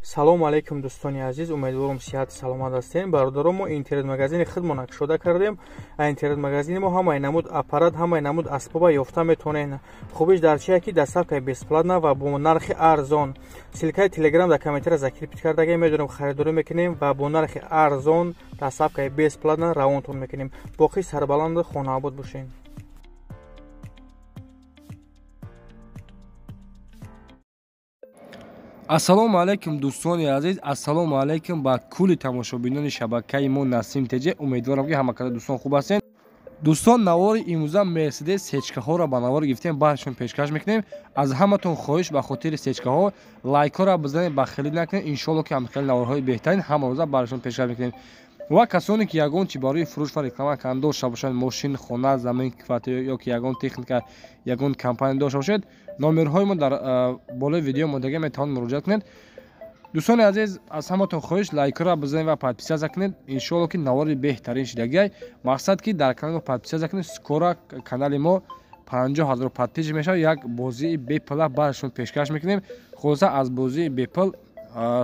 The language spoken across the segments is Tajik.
Салому алейкум, дӯстони азиз, умедворам, сиҳату саломат ҳастем. Бародарон, мо интернет-магазини худмона кушода кардем. Интернет-магазини мо ҳамаи намуд аппарат, ҳамаи намуд асбоба ёфта метавонед. Хубиш дар чие, ки доставкаи бесплатна ва бо нархи арзон. Ссылкаи Телеграм дар комментария закрепить кардагем, медонем, харидорӣ мекунем ва бо нархи арзон, доставкаи бесплатна равонтон мекунем. Боқӣ сарбаланду хонаобод бошед. Ассалому алайкум, дӯстони азиз, ассалому алайкум ба кулли тамошобинони шабакаи мо Насим ТЖ. Умедворам, ки ҳамакада дӯстон хуб ҳастед. Дӯстон, навори имрӯза Мерседес сечкаҳоро ба навор гирифтем, баъдшон пешкаш мекунем. Аз ҳаматон хоҳиш, ба хотири сечкаҳо лайкҳоро бизанед, ба хелӣ накунед. Иншоалло, ки ҳамхели наворҳои беҳтарин ҳамарӯза барашон пешкаш мекунем. Ва касоне ки ягон чи барои фурӯш ва реклама кардан дошта бошанд, мошин, хона, замин, квартира ё ки ягон техника, ягон компания дошта бошед, номерҳои мо дар болои видео мондага, метавонед муроҷиат кунед. Дӯстони азиз, аз ҳаматон хоҳиш, лайкҳоро бизанед ва подписаться кунед. Иншоалло, ки навори беҳтарин шидагиай. Мақсад, ки дар канали мо подписаться кунед. Скоро канали мо 50 000 подписчик мешавад, як бозии бепула барашон пешкаш мекунем. Хулоса, аз бозии бепул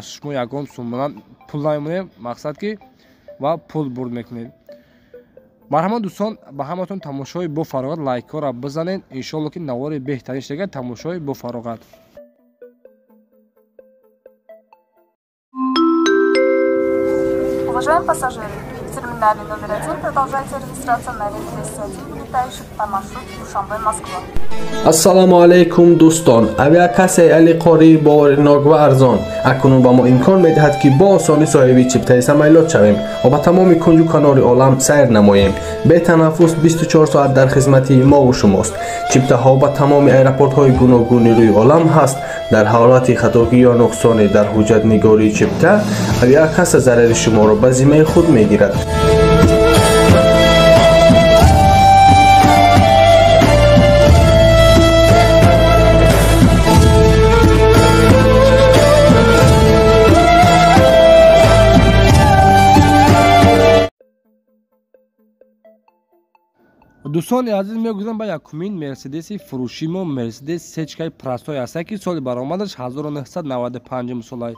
шумо ягон сумманан пул намемонем, мақсад ки ва пул бурд мекунед. Марҳамат, дӯстон, ба ҳаматон тамошои бофароғат. Лайкҳоро бизанед. Иншоалло, ки навори беҳтарин шидага. Тамошои бофароғат. Уважаемые пассажиры, в терминале номер 1 продолжается регистрация на рейс 201, вылетающий по маршруту Душанбе-Москва. Ассалому алайкум, дӯстон. Авиакассаи Алиқорӣ боваринок ва арзон акнун ба мо имкон медиҳад, ки бо осонӣ соҳиби чиптаи самолёт шавем ва ба тамоми кунҷу канори олам сайр намоем. Бетанаффус 24 соат дар хизмати мову шумост. Чиптаҳо ба тамоми аэропортҳои гуногуни рӯи олам ҳаст. Дар ҳолати хатогӣ ё нуқсоне дар ҳуҷҷатнигории чипта, авиакасса зарари шуморо ба зиммаи худ мегирад. Дӯстони азиз, мегузарем ба якумин Мерседеси фурӯши мо. Мерседес сечкаи простой аста, ки соли баромадаш 1995 солай,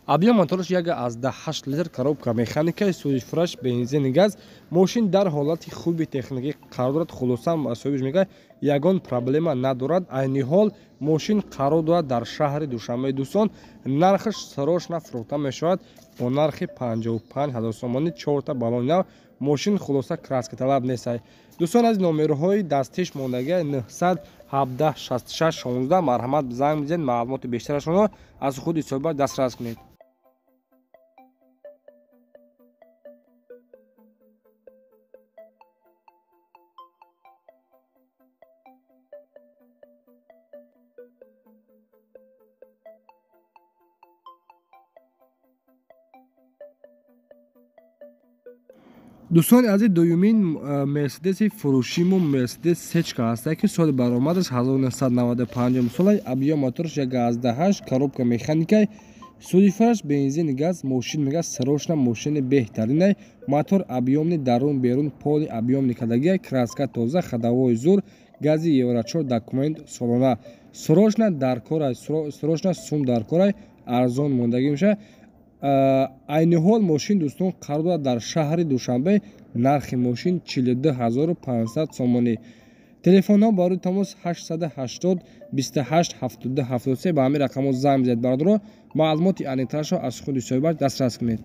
объём мотораш 1,8 литр, коробка механика, сӯзишфураш бензини газ. Мошин дар ҳолати хуби техникӣ қарор дорад. Хулоса, соҳибаш мегӯяд, ягон проблема надорад. Айни ҳол мошин қарор дорад дар шаҳри Душанбе. Дӯстон, нархаш срочно фурӯхта мешавад бо нархи 55 ҳазор сомонӣ, чорта балони нав. Мошин, хулоса, краскаталаб нестай. Дӯстон, аз номерҳои дастиш мондагия 917 66 16, марҳамат, занг бизанед, маълумоти бештарашонро аз худи соҳиба дастрас кунед. Дӯстони азиз, дуюмин Мерседеси фурӯшимо Мерседес сечка ҳаста, ки соли баромадаш 1995 сола, объём мотораш 1,8, коробка механикай, сӯзишфураш бензини газ. Мошин, мега, срочно мошини беҳтаринай. Мотор объёмный, дарун берун поли объёмный кардагиай, краска тоза, ходовой зур, гази евро 4, документ солона. Срочно дар корай, срочно сум дар корай, арзон мондагӣ мешавад. Айни ҳол мошин, дӯстон, қарор дорад дар шаҳри Душанбе. Нархи мошин 42 500 сомонӣ. Телефонҳо барои тамос 880 28 72 73. Ба ҳамин рақамҳо занг бизанед, бародаро, маълумоти аниқтарашро аз худи соҳибаш дастрас кунед.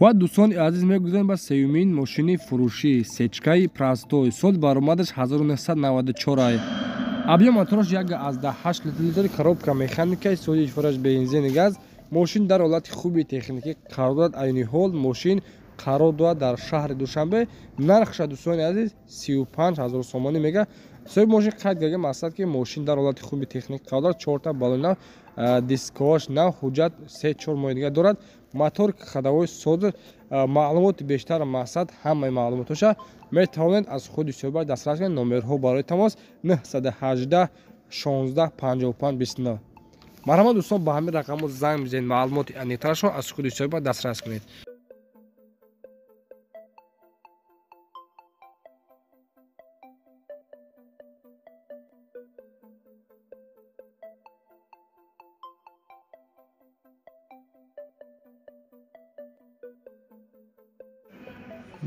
Ва, дӯстони азиз, мегузарем ба сеюмин мошини фурӯшӣ. Сечкаи простой, сол баромадаш 1994, объём мотораш 1,8 литр, коробка механикаи, сӯзишфураш бензини газ. Мошин дар ҳолати хуби техникӣ қарор дорад. Айни ҳол мошин қарор дорад дар шаҳри Душанбе. Нархша, дӯстони азиз, 35 ҳазор сомонӣ мега соҳиби мошин. Қайд карда, мақсад, ки мошин дар ҳолати хуби техникӣ қарор дорад, чорта балони нав, дискоаш нав, ҳуҷҷат 3-4 моҳи дигар дорад, мотор ходовой соз. Маълумоти бештар, мақсад, ҳамаи маълумотоша метавонед аз худи соҳибаш дастрас кунед. Номерҳо барои тамос 918 16 55 29. Марҳамат дӯстон, ба ҳамин рақамҳо занг бизанед, маълумоти аниқтарашро аз худи соҳиба дастрас кунед.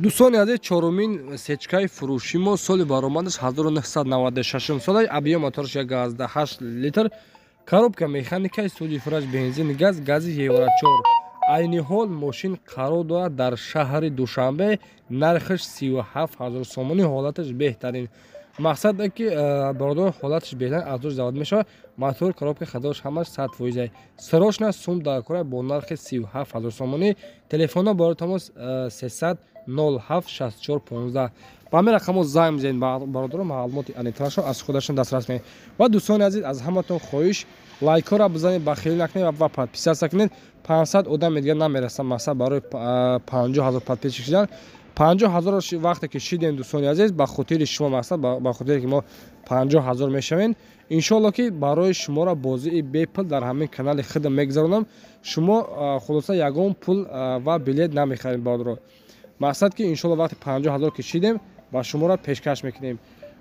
Дӯстони азиз, чорумин сечкаи фурӯши мо соли баромадаш 1996 сола, объем мотораш 1,8 литр, коробка механикаи, сулифраж, бензин, газ, гази евро 4. Айни ҳол мошин қарор дорад дар шаҳри Душанбе, нархаш 37 ҳазор сомонӣ, ҳолаташ беҳтарин. Мақсад ки бародар ҳолаташ беҳтарин аз рӯз завод мешавад, мотор, коробка, хадош ҳамаш 100%. Срочно сум дар кора бо нархи 37 ҳазор сомонӣ. Телефонҳо барои тамос 300 07 64 15. Ба ҳамин рақамҳо занг бизанед бародарон, маълумоти аниқтарашро аз худашон дастрас кунед. Ва дӯстони азиз, аз ҳаматон хоҳиш, лайкҳоро бизанед, бахилӣ накунед ва подписаться кунед. 500 одам дигар намерасанд, мақсад барои 50 ҳазор подписчик шудан. 50 ҳазор вақте ки шидем дӯстони азиз, ба хотири шумо, мақсад ба хотире ки мо 50 ҳазор мешавем, иншоалло ки барои шуморо бозии бепул дар ҳамин канали худам мегузаронам. Шумо хулоса ягон пул ва билет намехаред бародаро. Мақсад ки иншоалло вақти 50 ҳазор ки шидем, ба шуморо пешкаш мекунем.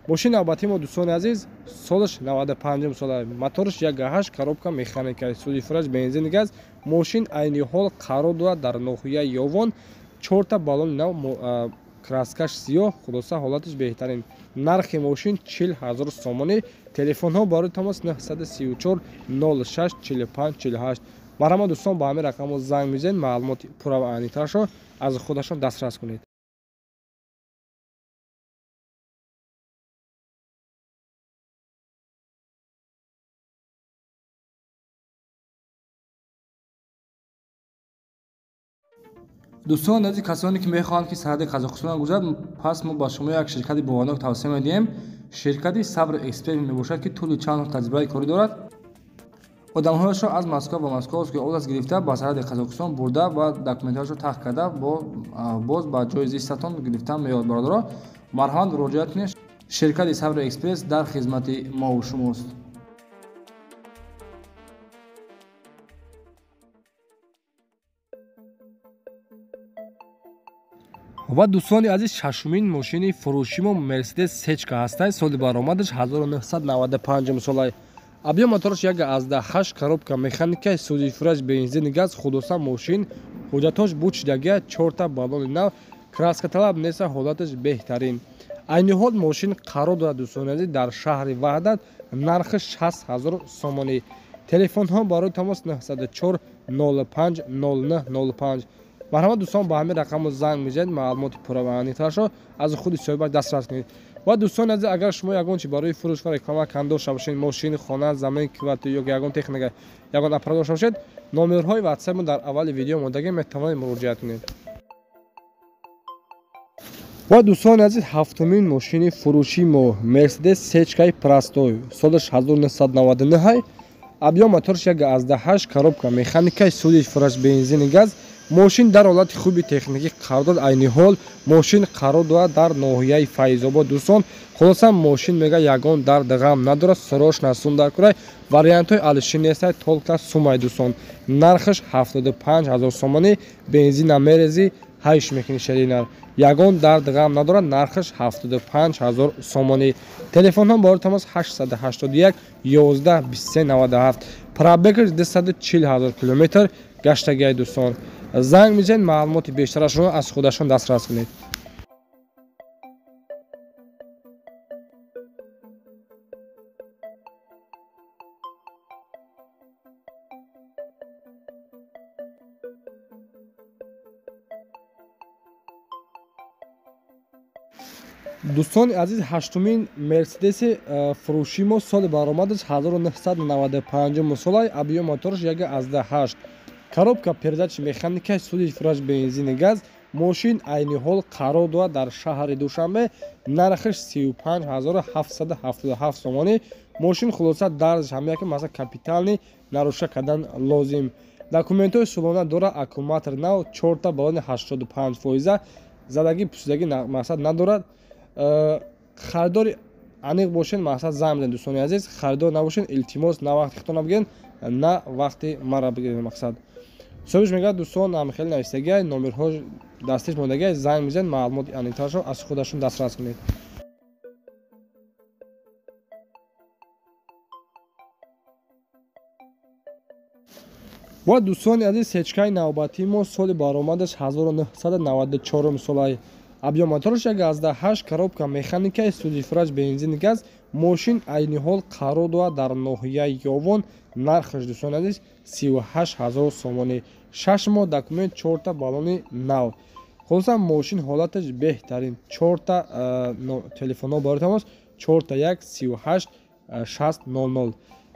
Мошини навбатии мо дӯстони азиз, солаш 95 сола, мотораш 1,8, коробка механика, сулифраж, бензин, газ. Мошин айни ҳол қарор дорад дар ноҳияи Ёвон, 4та баллони нав, краскаш сиёҳ, хулоса ҳолаташ беҳтарин. Нархи мошин 40 ҳазор сомонӣ. Телефонҳо барои тамос 934 06 45 48. Марҳамат дӯстон, ба ҳамин рақамҳо занг мезанед, маълумоти пурра ва аниқтарашро аз худашон дастрас кунед. Дӯстон азиз, касоне ки мехоҳанд ки сарҳади Қазоқистонро гузаранд, пас мо ба шумо як ширкати боварнок тавсия медиҳем. Ширкати Сабр Экспресс мебошад, ки тӯли чанд сол таҷрибаи корӣ дорад. Одамҳояшро аз Москва ба Московский област гирифта, ба сарҳади Қазоқистон бурда ва документҳояшро тахт карда, боз ба ҷои зистатон гирифта меояд. Бародаро, марҳамат муроҷиат кунед. Ширкати Сабр Экспресс дар хизмати мову шумост. Ва дӯстони азиз, шашумин мошини фурӯши мо Мерседес сечка ҳастад. Соли баромадаш 1995 сола. Объем мотораш 1,8, коробка механика, сулифраж, бензин, газ. Хулоса мошин ҳуҷҷатҳош бучидагия, 4та баллони нав, краскаталаб неста, ҳолаташ беҳтарин. Айни ҳол мошин қарор дорад дӯстони азиз дар шаҳри Ваҳдат, нархи 60 ҳазор сомонӣ. Телефонҳо барои тамос 904 05 09 05. Марҳамат дӯстон, ба ҳамин рақамҳо занг мезанед, маълумоти пурра ва аниқтарашро аз худи соҳиба дастрас кунед. Ва дӯстони азиз, агар шумо ягон чи барои фурӯш ва реклама кам дошта бошед, мошин, хона, замин, квартира ё ягон техника, ягон аппарат дошта бошед, номерҳои WhatsApp мо дар аввали видео мондагӣ, метавонед муроҷиат кунед. Ва дӯстони азиз, ҳафтумин мошини фурӯши мо Мерседес сечкаи простой, солаш 1999, объем мотораш 1,8, коробка механика, сулифраж, бензин, газ. Мошин дар ҳолати хуби техникӣ қарор дорад. Айни ҳол мошин қарор дорад дар ноҳияи Файзобод. Дӯстон, хулоса мошин мега ягон дард ғам надорад, срочно сум дар курай, вариантҳои алиши нестай, толка сумай. Дӯстон, нархаш 75 ҳазор сомонӣ, бензин намерезӣ, ҳайш мекунӣ шеринар, ягон дард ғам надорад, нархаш 75 ҳазор сомонӣ. Телефонҳо барои тамос 881 11 23 97. Пробегаш 240 ҳазор километр гаштагиай. Дӯстон, занг мезанед, маълумоти бештарашро аз худашон дастрас кунед. Дӯстони азиз, ҳаштумин Мерседеси фурӯши мо соли баромадаш 1995 сола, объем мотораш 1,8, коробка передач механика, сулифраж, бензин, газ. Мошин айни ҳол қарор дорад дар шаҳри Душанбе, нархаш 35777 сомонӣ. Мошин хулоса дарзш ҳамяки ки масалан капитални наруша кардан лозим. Документҳои сулона дорад, аккумулятор нав, 4та баллони 85%, задагӣ пусидагӣ мақсад надорад. Харидори аниқ бошед, мақсад занг бизанед. Дӯстони азиз, харидор набошед, илтимос, на вақти худтон набигиред, На вақти мара бигиред мақсад. Соҳибаш мегӯяд дӯстон ҳам хеле навистагиай, номерҳо дастиш мондагиай, занг мезанед, маълумоти аниқтарашро аз худашон дастрас кунед. Ва дӯстони азиз, сечкаи навбатии мо соли баромадаш 1994 солаи, объём мотораш 1,8, коробка механикаи, сӯзишвораш бензини газ. Мошин айни ҳол қарор дорад дар ноҳияи Ёвон. Нархаш, дӯстони азиз, 38 ҳазор сомонӣ, 6 моҳ документ, чорта баллони нав. Хулоса, мошин ҳолаташ беҳтарин. Чорта телефонҳо барои тамос: 4 1 38 60 00.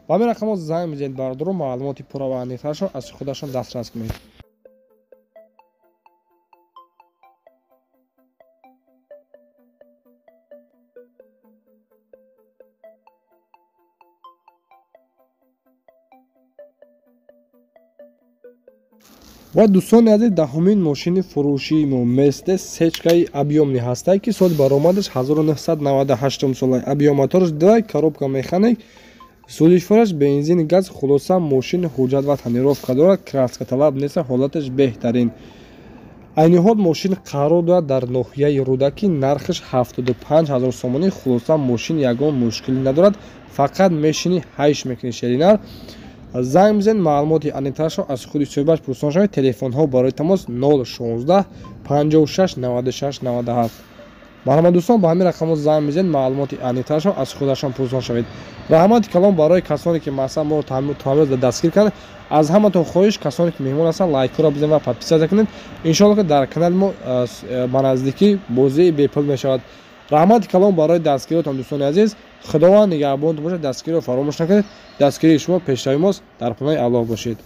Ба ҳамин рақамҳо занг мезанед, бародаро, маълумоти пурра ва аниқтарашро аз худашон дастрас кунед. Ва дӯстони азиз, даҳумин мошини фурӯшии мо Мерседес сечкаи объёмный ҳастае, ки соли баромадаш 1998 сола, объём мотораш 2, коробка механик, сӯзишвораш бензини газ. Хулоса, мошин ҳуҷҷат ва тонировка дорад, краскаталаб нест, ҳолаташ беҳтарин. Айни ҳол мошин қарор дорад дар ноҳияи Рӯдакӣ, нархаш 75 ҳазор сомонӣ. Хулоса, мошин ягон мушкилӣ надорад, фақат мешинӣ, ҳайш мекунӣ, шеринар. Занг мезанед, маълумоти аниқтарашро аз худи соҳибаш пурсон шавед. Телефонҳо барои тамос: 0 16 56 96 97. Марҳамат, дӯстон, ба ҳамин рақамҳо занг мезанед, маълумоти аниқтарашро аз худашон пурсон шавед. Раҳмати калом барои касоне, ки масалан моро то дастгир карданд. Аз ҳаматон хоҳиш, касоне ки меҳмон ҳастанд, лайкҳоро бизанед ва подписаться кунед. Иншоалло, ки дар канали мо ба наздикӣ бозии бепул мешавад. Раҳмати калом барои дастгириётон, дӯстони азиз. Худованд нигаҳбонтон бошад. Дастгириро фаромӯш накунед, дастгирии шумо пешравии мост. Дар паноҳи Аллоҳ бошед.